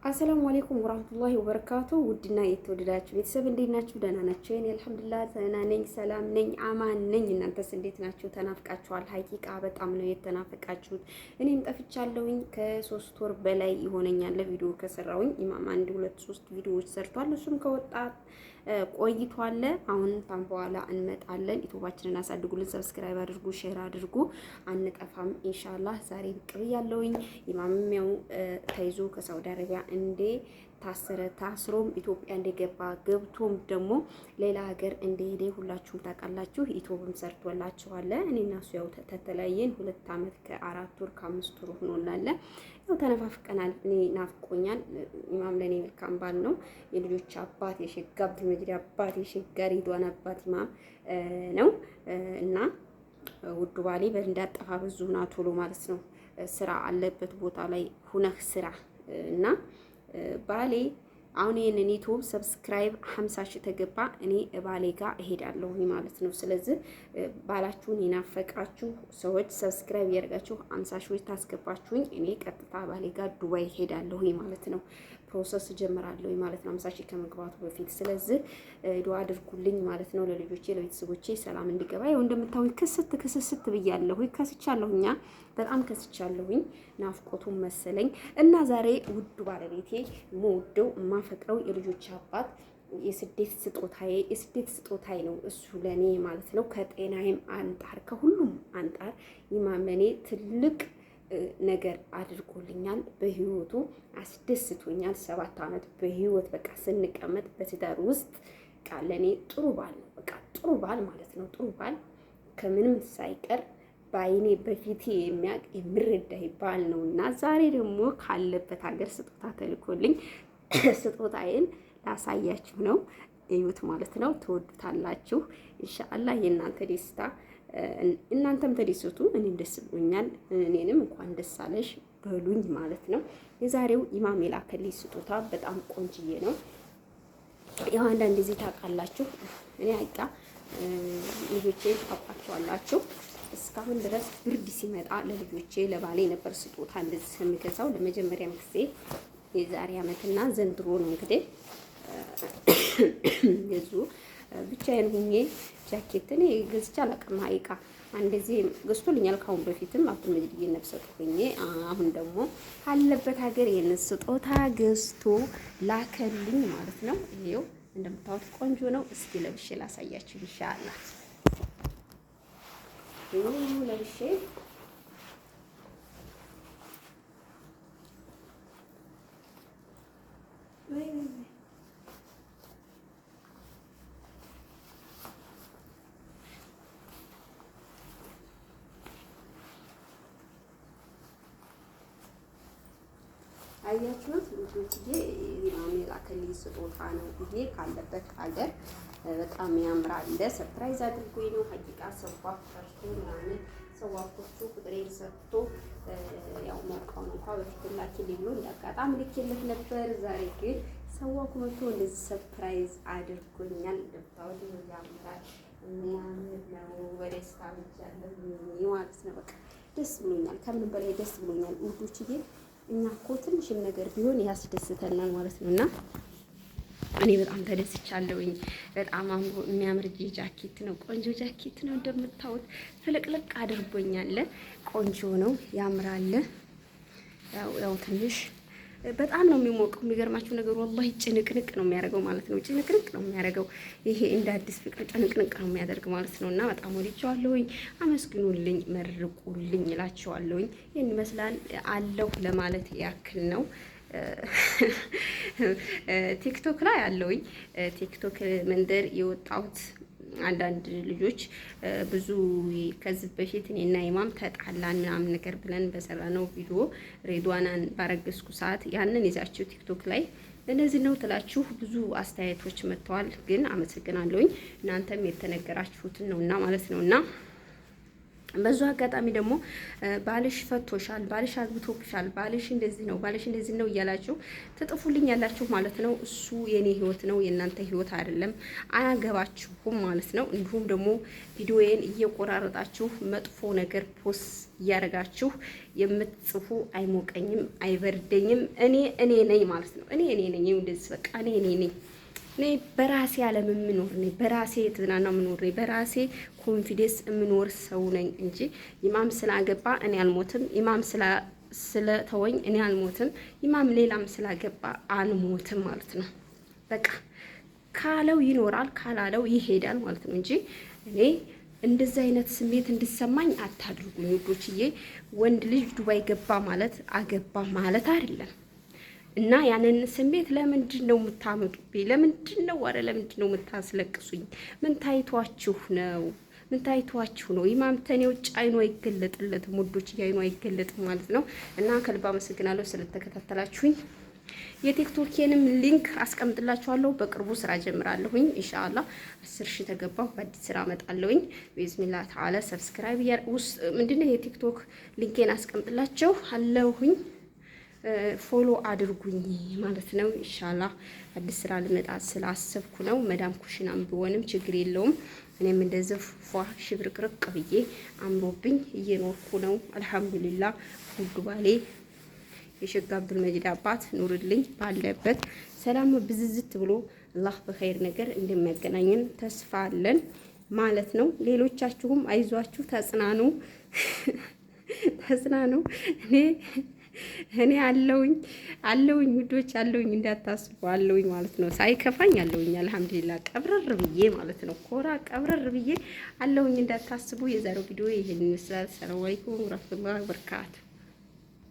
السلام عليكم ورحمة الله وبركاته። ውድና የተወደዳችሁ ቤተሰብ እንዴት ናችሁ? ደህና ናችሁ? እኔ الحمد لله ደህና ነኝ፣ ሰላም ነኝ፣ አማን ነኝ። እናንተስ እንዴት ናችሁ? ተናፍቃችኋል። حقيقة በጣም ነው የተናፈቃችሁት። እኔም ጠፍቻለሁኝ። ከ3 ወር በላይ ይሆነኛል ቪዲዮ ከሰራሁኝ። ኢማም አንድ ሁለት ሶስት ቪዲዮዎች ሰርቷል። እሱም ከወጣ ቆይቷል። አሁን ታም በኋላ እንመጣለን። ዩቲዩባችንን አሳድጉልን፣ subscribe አድርጉ፣ share አድርጉ። አንጠፋም إن شاء الله። ዛሬ ብቅ ብያለሁኝ። ኢማምም ያው ተይዞ ከሳውዲ አረቢያ እንዴ ታሰረ፣ ታስሮም ኢትዮጵያ እንደገባ ገብቶም ደግሞ ሌላ ሀገር እንደሄደ ሁላችሁም ታውቃላችሁ። ዩቲዩብም ሰርቶላችኋል። እኔ እና እሱ ያው ተተለያየን 2 አመት ከ4 ወር ከ5 ወር ሆኖናል። ያው ተነፋፍቀናል። እኔ ናፍቆኛል። ኢማም ለእኔ መልካም ባል ነው። የልጆች አባት፣ የሸጋ አብዱልመጂድ አባት፣ የሸጋ ሪድዋን አባት ኢማም ነው እና ውዱ ባሌ እንዳጠፋ ብዙ ና ቶሎ ማለት ነው። ስራ አለበት ቦታ ላይ ሁነህ ስራ እና ባሌ አሁን ይህንን ዩቲዩብ subscribe 50 ሺህ ተገባ እኔ ባሌ ጋር እሄዳለሁ ማለት ነው። ስለዚህ ባላችሁን የናፈቃችሁ ሰዎች subscribe እያደረጋችሁ 50 ሺህ ታስገባችሁኝ እኔ ቀጥታ ባሌ ጋር ዱባይ እሄዳለሁ ማለት ነው። process እጀምራለሁ ማለት ነው፣ 50 ሺህ ከመግባቱ በፊት። ስለዚህ ዱአ አድርጉልኝ ማለት ነው፣ ለልጆቼ ለቤተሰቦቼ ሰላም እንዲገባ። ይኸው እንደምታዩኝ ክስት ክስስት ብያለሁ፣ ከስቻለሁኛ፣ በጣም ከስቻለሁኝ። ናፍቆቱን መሰለኝ እና ዛሬ ውዱ ባለቤቴ የምወደው የማፈቅረው የልጆች አባት የስደት ስጦታዬ የስደት ስጦታዬ ነው እሱ ለኔ ማለት ነው። ከጤናዬም አንጣር ከሁሉም አንጣር ኢማም ለኔ ትልቅ ነገር አድርጎልኛል። በህይወቱ አስደስቶኛል። 7 ዓመት በህይወት በቃ ስንቀመጥ በትዳር ውስጥ በቃ ለእኔ ጥሩ ባል ነው። በቃ ጥሩ ባል ማለት ነው። ጥሩ ባል ከምንም ሳይቀር በአይኔ በፊቴ የሚያውቅ የሚረዳኝ ባል ነው እና ዛሬ ደግሞ ካለበት ሀገር ስጦታ ተልኮልኝ ስጦታዬን ላሳያችሁ ነው። እዩት ማለት ነው። ትወዱታላችሁ إن شاء الله። የእናንተ ደስታ እናንተም ተደሰቱ፣ እኔም ደስ ብሎኛል። እኔንም እንኳን ደስ አለሽ በሉኝ ማለት ነው። የዛሬው ኢማም የላከልኝ ስጦታ በጣም ቆንጅዬ ነው። ያው አንዳንድ ጊዜ ታውቃላችሁ፣ እኔ አይቃ ልጆቼ ታውቋቸዋላችሁ። እስካሁን ድረስ ብርድ ሲመጣ ለልጆቼ ለባሌ ነበር ስጦታ እንደዚህ የሚገዛው። ለመጀመሪያም ጊዜ የዛሬ ዓመትና ዘንድሮ ነው እንግዲህ የዙ ብቻዬን ሁኜ ጃኬት እኔ ገዝቼ አላውቅም። ሀይቃ አንደዚህ ገዝቶልኛል ካሁን በፊትም አብዱልመጂድ ነፍሰ ጡር ሁኜ፣ አሁን ደግሞ ካለበት ሀገር ይሄንን ስጦታ ገዝቶ ላከልኝ ማለት ነው። ይሄው እንደምታዩት ቆንጆ ነው። እስኪ ለብሼ ላሳያችሁ إن شاء الله። ለብሼ አያችሁት ልጆችዬ፣ ኢማም የላከልኝ ስጦታ ነው ይሄ ካለበት ሀገር በጣም ያምራል። surprise አድርጎኝ ነው حقيقة። ሰዋፍ ጠርቶ ምናምን ሰዋፎቹ ቁጥሬን ሰጥቶ ያው ሞቃውን እንኳ በፊት ላኪልኝ ብሎ እንዳጋጣሚ ልኬለት ነበር። ዛሬ ግን ሰዋኩ መጥቶ እንደዚህ surprise አድርጎኛል። እንደምታዩት ያምራል፣ የሚያምር ነው። በደስታ ብቻለሁ ማለት ነው። በቃ ደስ ብሎኛል፣ ከምንም በላይ ደስ ብሎኛል ውዶችዬ። እኛ እኮ ትንሽም ነገር ቢሆን ያስደስተናል ማለት ነው እና እኔ በጣም ተደስቻለሁኝ። በጣም አምሮ የሚያምር ጃኬት ነው፣ ቆንጆ ጃኬት ነው። እንደምታዩት ፍልቅልቅ አድርጎኛል። ቆንጆ ነው፣ ያምራል። ያው ትንሽ በጣም ነው የሚሞቀው። የሚገርማችሁ ነገር والله ጭንቅንቅ ነው የሚያደርገው ማለት ነው። ጭንቅንቅ ነው የሚያደርገው። ይሄ እንደ አዲስ ፍቅር ጭንቅንቅ ነው የሚያደርግ ማለት ነው። እና በጣም ወድጄዋለሁኝ። አመስግኑልኝ፣ መርቁልኝ እላችኋለሁኝ። ይህን ይመስላል አለሁ ለማለት ያክል ነው። ቲክቶክ ላይ አለሁኝ። ቲክቶክ መንደር የወጣሁት አንዳንድ ልጆች ብዙ ከዚህ በፊት እኔና ኢማም ተጣላን ምናምን ነገር ብለን በሰራነው ቪዲዮ ሬድዋናን ባረገዝኩ ሰዓት ያንን ይዛችሁ ቲክቶክ ላይ እነዚህ ነው ትላችሁ ብዙ አስተያየቶች መጥተዋል። ግን አመሰግናለሁኝ። እናንተም የተነገራችሁትን ነውና ማለት ነውና በዙ አጋጣሚ ደግሞ ባልሽ ፈቶሻል፣ ባልሽ አግብቶብሻል፣ ባልሽ እንደዚህ ነው፣ ባልሽ እንደዚህ ነው እያላችሁ ትጥፉልኝ ያላችሁ ማለት ነው። እሱ የኔ ህይወት ነው፣ የእናንተ ህይወት አይደለም፣ አያገባችሁም ማለት ነው። እንዲሁም ደግሞ ቪዲዮዬን እየቆራረጣችሁ መጥፎ ነገር post እያደረጋችሁ የምትጽፉ አይሞቀኝም፣ አይበርደኝም። እኔ እኔ ነኝ ማለት ነው። እኔ እኔ ነኝ። እንደዚህ በቃ እኔ እኔ ነኝ። እኔ በራሴ ዓለም የምኖር ነኝ። በራሴ የተዝናና የምኖር ነኝ። በራሴ confidence የምኖር ሰው ነኝ እንጂ ኢማም ስላገባ እኔ አልሞትም። ኢማም ስለተወኝ እኔ አልሞትም። ኢማም ሌላም ስላገባ አልሞትም ማለት ነው። በቃ ካለው ይኖራል፣ ካላለው ይሄዳል ማለት ነው እንጂ እኔ እንደዚህ አይነት ስሜት እንድሰማኝ አታድርጉኝ ውዶችዬ። ወንድ ልጅ ዱባይ ገባ ማለት አገባ ማለት አይደለም። እና ያንን ስሜት ለምንድን ነው የምታመጡብኝ? ለምንድን ነው አረ ለምንድን ነው የምታስለቅሱኝ? ምን ታይቷችሁ ነው? ምን ታይቷችሁ ነው? ኢማም ተኔ ውጭ አይኑ አይገለጥለትም ውዶች፣ አይኑ አይገለጥም ማለት ነው። እና ከልብ አመሰግናለሁ ስለተከታተላችሁኝ። የቲክቶኬንም link አስቀምጥላችኋለሁ። በቅርቡ ስራ ጀምራለሁኝ ኢንሻአላህ። 10,000 ተገባሁ በአዲስ ስራ እመጣለሁኝ ቢዝኒላህ ተዓላ። Subscribe ውስጥ ምንድነው የቲክቶክ link ኤን አስቀምጥላችሁ አለሁኝ። Follow አድርጉኝ ማለት ነው። ኢንሻአላህ አዲስ ስራ ልመጣ ስላሰብኩ ነው። መዳም ኩሽናም ቢሆንም ችግር የለውም። እኔም እንደዚህ ፏ ሽብርቅርቅ ብዬ አምሮብኝ እየኖርኩ ነው። አልሐምዱሊላህ። ውዱ ባሌ የሸጋ አብዱል መጂድ አባት ኑርልኝ ባለበት ሰላም ብዝዝት ብሎ አላህ በኸይር ነገር እንደሚያገናኘን ተስፋ አለን ማለት ነው። ሌሎቻችሁም አይዟችሁ፣ ተጽናኑ፣ ተጽናኑ። እኔ አለውኝ አለውኝ ውዶች አለውኝ፣ እንዳታስቡ አለውኝ ማለት ነው። ሳይከፋኝ አለውኝ። አልሐምዱሊላህ ቀብረር ብዬ ማለት ነው። ኮራ ቀብረር ብዬ አለውኝ፣ እንዳታስቡ። የዛሬው ቪዲዮ ይሄን ይመስላል። ሰላም አለይኩም ወራህመቱላሂ ወበረካቱ።